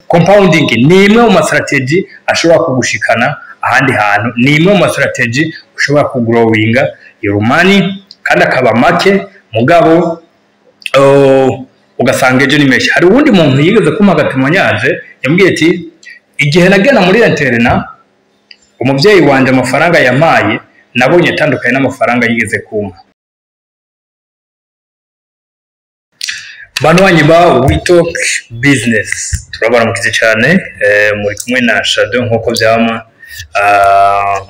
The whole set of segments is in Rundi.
Compounding ni imwe mu ma strategy ashobora kugushikana ahandi hantu, ni imwe mu ma strategy ushobora kugrowinga your money, kandi akaba make mugabo ugasanga ejo ni menshi. Hari uwundi muntu yigeze kumpa agatémoignage, yambwiye ati: "Igihe nagenda muri internat, umuvyeyi wanje amafaranga yampaye nabonye atandukanye n'amafaranga yigeze kumpa." Banywanyi ba We Talk Business, turabaramukije cyane. Muri kumwe na Shadow nk'uko vyama.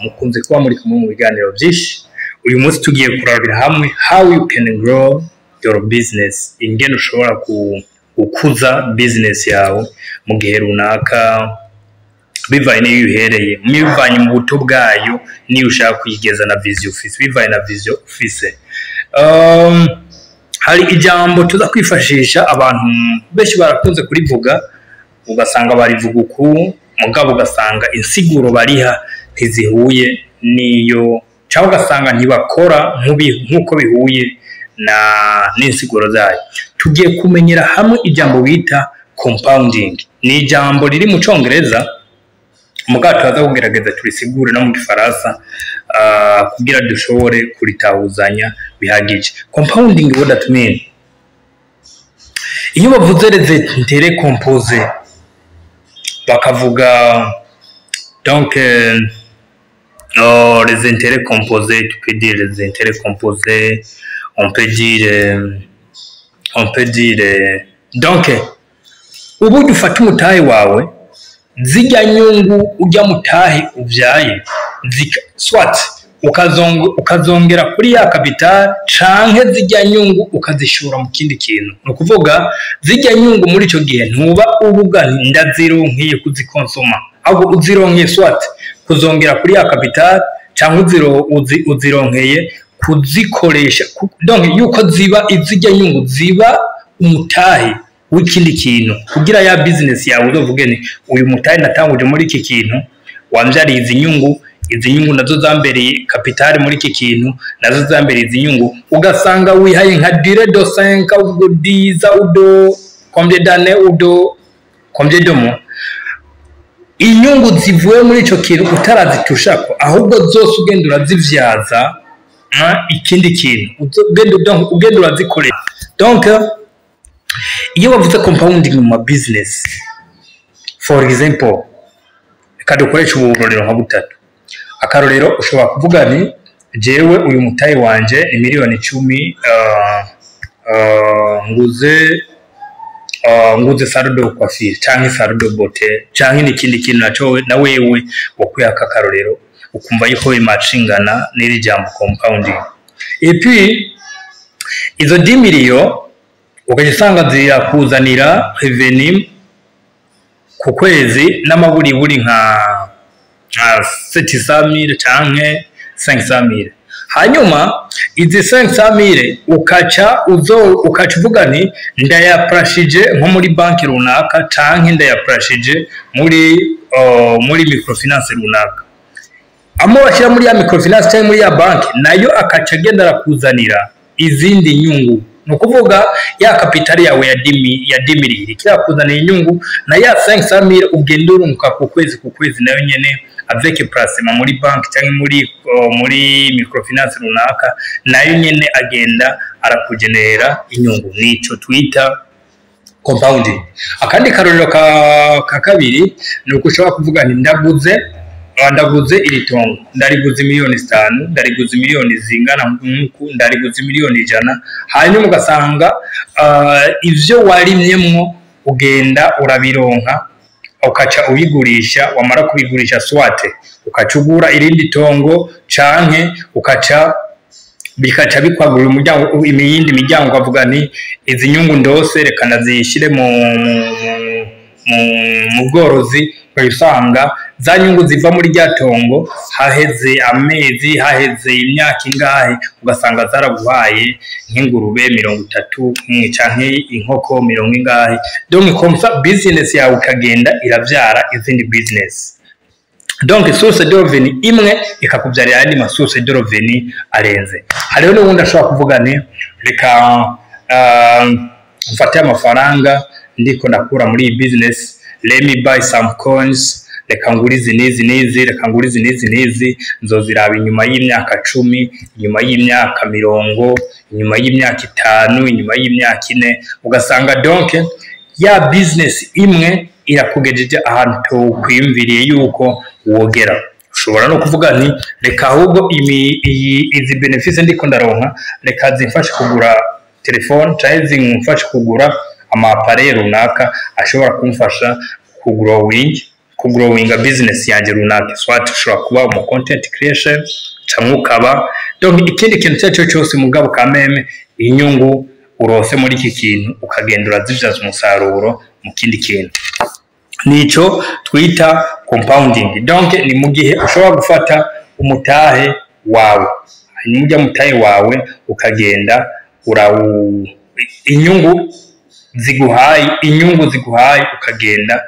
Mukunze kuba muri kumwe mu biganiro byinshi. Uyu munsi tugiye kurabira hamwe how you can grow your business, ingene ushobora gukuza business yawe mu gihe runaka, bivanye n'iyo uhereye, bivanye mu buto bwayo n'iyo ushaka kuyigeza na vision ufise, bivanye na vision ufise. Hari ijambo tuza kwifashisha, abantu benshi barakunze kurivuga, ugasanga barivuga uku, mugabo ugasanga insiguro bariha ntizihuye n'iyo, cyangwa ugasanga ntibakora nk'uko bihuye na n'insiguro zayo. Tugiye kumenyera hamwe ijambo bita compounding. Ni ijambo riri mu Congereza, mugabo turaza kugerageza turisigure no mu Gifaransa kugira dushobore kuritahuzanya bihagije. Compounding, what that mean? Iyo bavuze les intérêts composés, bakavuga donc oh, les intérêts composés, tu peux dire les intérêts composés, on peut dire donc uburyo ufata umutahe wawe, zirya nyungu ujya mutahe uvyaye, soit ukazongera kuri ya capital, canke zirya nyungu ukazishora mu kindi kintu. Ni ukuvuga zirya nyungu muri ico gihe ntuba uvuga nti ndazironkeye kuzikonsoma, ahubwo uzironkeye soit kuzongera kuri ya capital, canke uzironkeye kuzikoresha. Donc yuko ziba izirya nyungu ziba umutahe w'ikindi kintu, kugira ya business yawe uzovuge ni uyu mutahe natanguje muri iki kintu wambyariye izi nyungu, izi nyungu nazo zambereye capital muri iki kintu, nazo zambereye izi nyungu. Ugasanga wihaye nka durée de 5 ou 10 ou de combien d'années ou de combien de mois, inyungu zivuye muri ico kintu utarazitushako, ahubwo zose ugenda urazivyaza ikindi kintu, donc ugenda urazikorera. Donc iyo bavuze compounding mu ma business, for example, reka dukoreshe uburorero nka butatu. Akarorero, ushobora kuvuga ni jewe uyu mutahe wanje ni miliyoni 10, nguze salon de coiffure canke salon de beauté canke n'ikindi kintu naco na wewe wokwihaka akarorero, ukumva yuko bimacingana n'iri jambo compounding. Et puis izo 10 millions ukajya usanga zirakuzanira revenu ku kwezi n'amaburiburi nka 700 mille canke 500 mille. Hanyuma izi 500 mille ukaca uvuga nti ndayaprashije nko muri banki runaka, canke ndayaprashije muri microfinance runaka. Amo bashyira muri ya microfinance cyangwa muri ya banki, nayo akaca agenda arakuzanira izindi nyungu. Ni ukuvuga ya capital yawe ya 10 millions kirakuzanira inyungu, na ya 500 mille ugenda urunguka ku kwezi ku kwezi, nayo nyene avec placement muri banki cyangwa muri microfinance runaka, nayo nyene agenda arakugenera inyungu. Nico twita compounding. Akandi karorero ka kabiri ni uko ushobora kuvuga nti ndaguze iri tongo, ndariguze miliyoni 5, ndariguze miliyoni zingana nk'uku, ndariguze miliyoni 100. Hanyuma ugasanga ivyo warimyemwo ugenda urabironka, ukaca ubigurisha. Wamara kubigurisha, soit ukaca ugura irindi tongo, canke ukaca bikaca bikwagurira umuryango, imiyindi miryango, ukavuga nti izi nyungu ndose reka ndazishyire mu bworozi. Ukaba usanga za nyungu ziva muri rya tongo, haheze amezi, haheze imyaka ingahe, ugasanga zaraguhaye nk'ingurube 30 canke inkoko mirongo ingahe. Donc comme ça business yawe ikagenda iravyara izindi business. Donc source de revenu imwe ikakubyarira ayandi ma source de revenu arenze. Hariho n'ubundi ashobora kuvuga ni reka mfate amafaranga ndiko ndakura muri iyi business, Let me buy some coins, reka ngure izi n'izi n'izi, reka ngure izi n'izi n'izi, nzoziraba inyuma y'imyaka 10, inyuma y'imyaka 30, inyuma y'imyaka 5, inyuma y'imyaka 4. Ugasanga donc ya business imwe irakugejeje ahantu tokwiyumviriye yuko wogera. Ushobora no kuvuga nti reka ahubwo izi bénéfices ndiko ndaronka, reka zimfashe kugura telefone canke zimfashe kugura ama appareil runaka ashobora kumfasha kugrowinga business yanjye runaka. Soit ushobora kuba umu content creation canke ukaba donc ikindi kintu icyo ari cyo cyose, mugabo kameme inyungu urose muri iki kintu ukagenda urazivyaza umusaruro mu kindi kintu. Nico twita compounding. Donc ni mu gihe ushobora gufata umutahe wawe, hanyuma ujya mutahe wawe ukagenda urawu inyungu ziguhaye ukagenda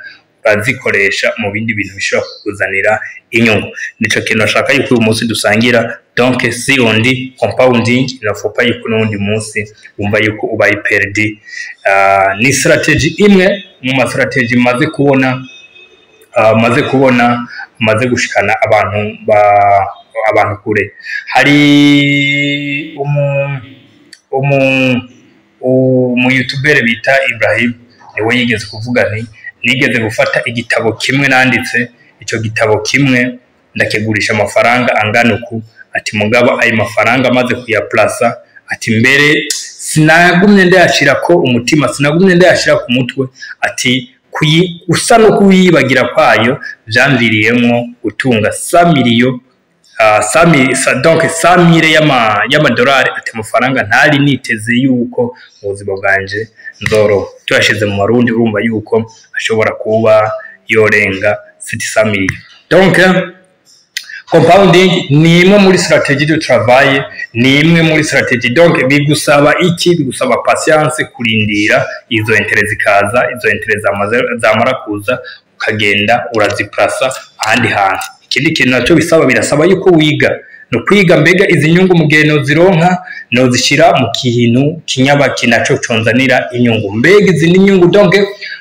urazikoresha mu bindi bintu bishobora kukuzanira inyungu. Nico kintu nashaka yuko uyu munsi dusangira. Donc si on dit compounding, il ne faut pas yuko n'uwundi munsi wumva yuko ubaye perdu. Ni strategy imwe mu ma strategy maze kubona maze gushikana abantu kure. Hari umu youtuber bita Ibrahim, niwe yigeze kuvuga nti nigeze gufata igitabo kimwe nanditse, ico gitabo kimwe ndakigurisha amafaranga angana uku. Ati mugabo ayo mafaranga amaze kuyaplasa, ati mbere sinagumye ndayashirako umutima, sinagumye ndayashira ku mutwe. Ati usa no kuyibagira kwayo vyamviriyemwo gutunga 100 millions, donc 100 mille y'amadolari. Ati amafaranga ntari niteze yuko mu buzima bwanje nzoro tuyashize mu Marundi, urumva yuko ashobora kuba yorenga 700 millions. Donc compounding ni imwe muri stratégie de travail, ni imwe muri stratégie. Donc bigusaba iki? Bigusaba patience, kurindira izo intérêts zikaza. Izo intérêts zamara kuza, ukagenda uraziplasa ahandi hantu. Ikindi kintu nacyo bisaba, birasaba yuko wiga, no kwiga mbega izi nyungu mu gihe nozironka nozishira mu kintu kinyabaki naco conzanira inyungu? Mbega izi ni inyungu? Donc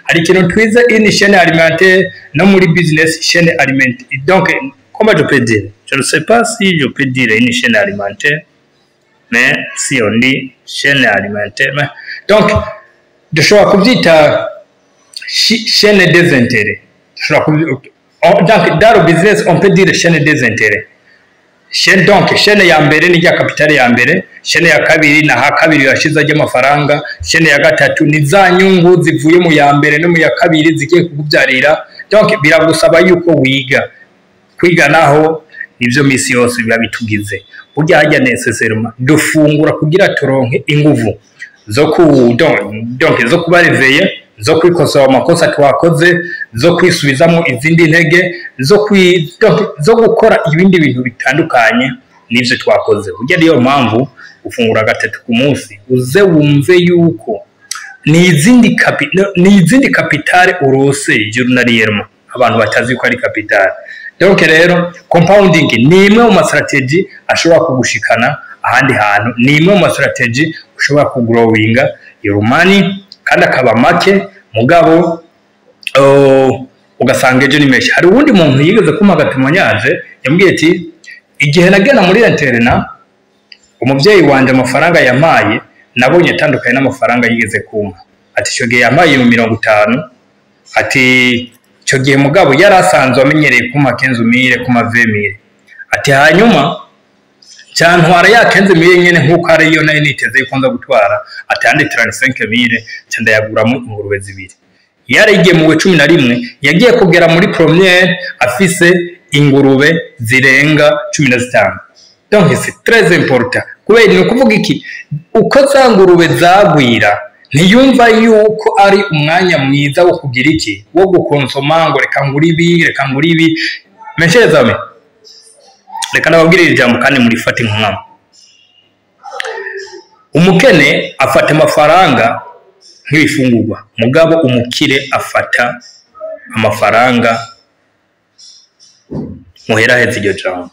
hari ikintu twize in chaîne alimentaire, no muri business chaîne alimentaire. Donc comment je peux dire, je ne sais pas si je peux dire une chaîne alimentaire, mais si on dit chaîne alimentaire, mais donc dushobora kubyita chaîne des intérêts. Donc dans le business on peut dire chaîne des intérêts. Chaîne, donc chaîne ya mbere ni rya capital ya mbere, chaîne ya kabiri na ha kabiri yashize ry'amafaranga, chaîne ya gatatu ni za nyungu zivuye mu ya mbere no mu ya kabiri zigiye kukubyarira. Donc biragusaba yuko wiga. Kwiga naho nivyo misi yose biba bitugize. Burya hajya nécessairement dufungura kugira turonke inguvu zo ku donc zo kuba réveillé, zo kwikosora amakosa twakoze, zo kwisubizamo izindi ntege, donc zo gukora ibindi bintu bitandukanye n'ivyo twakoze. Burya niyo mpamvu ufungura gatatu ku munsi, uze wumve yuko ni izindi capital urose journalièrement, abantu batazi ko ari capital. Donc rero compounding ni imwe mu ma strategy ashobora kugushikana ahandi hantu, ni imwe mu ma strategy ushobora kugrowinga your money, kandi akaba make, mugabo ugasanga ejo ni menshi. Hari uwundi muntu yigeze kumpa aga témoignage, yambwiye ati igihe nagenda muri internat, umuvyeyi wanje amafaranga yampaye nabonye atandukanye n'amafaranga yigeze kumpa. Ati ico gihe yampaye mu 50. Ati ico gihe mugabo yari asanzwe amenyereye kumpa 15 mille, kuma 20 mille. Ati hanyuma cantwara ya 15 mille nyene nk'uko ariyo nari niteze yuko nza gutwara. Ati andi 35 mille nca ndayaguramo ingurube zibiri. Yarigemuwe 11, yagiye kugera muri première afise ingurube zirenga 15. Donc c'est très important, kubera ni ukuvuga iki? Uko za ngurube zagwira, ntiyumva yuko ari umwanya mwiza wo kugira iki, wo gukonsoma, ngo reka ngure ibi, reka ngure ibi. Mes chers amis, reka nababwire iri jambo kandi murifate nk'umwami. Umukene afata amafaranga nk'ibifungurwa, mugabo umukire afata amafaranga. Muheraheze iryo jambo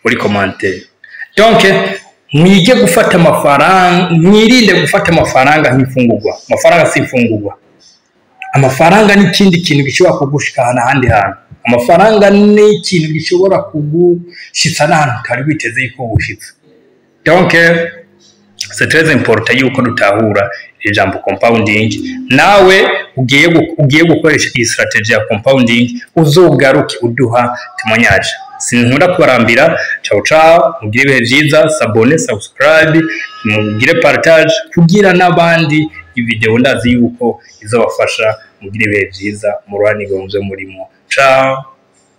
muri commentaire. Donc mwige gufata amafaranga, mwirinde gufata amafaranga nk'imfungurwa. Amafaranga si imfungurwa. Amafaranga ni ikindi kintu gishobora kugushika ahantu ahandi hantu. Amafaranga ni ikintu gishobora kugushitsa n'ahantu utari witeze yuko woshitsa. Donc c'est très important yuko dutahura iri jambo compounding. Nawe ugiye gukoresha iyi strategy ya compounding, uzogaruke uduha témoignage. Sinkunda kubarambira. Ciao ciao, mugire ibihe vyiza. S'abonner, subscribe, mugire partage kugira n'abandi. Iyi video ndazi yuko izobafasha. Mugire ibihe vyiza, muruhanirwe mu vyo murimo. Ciao.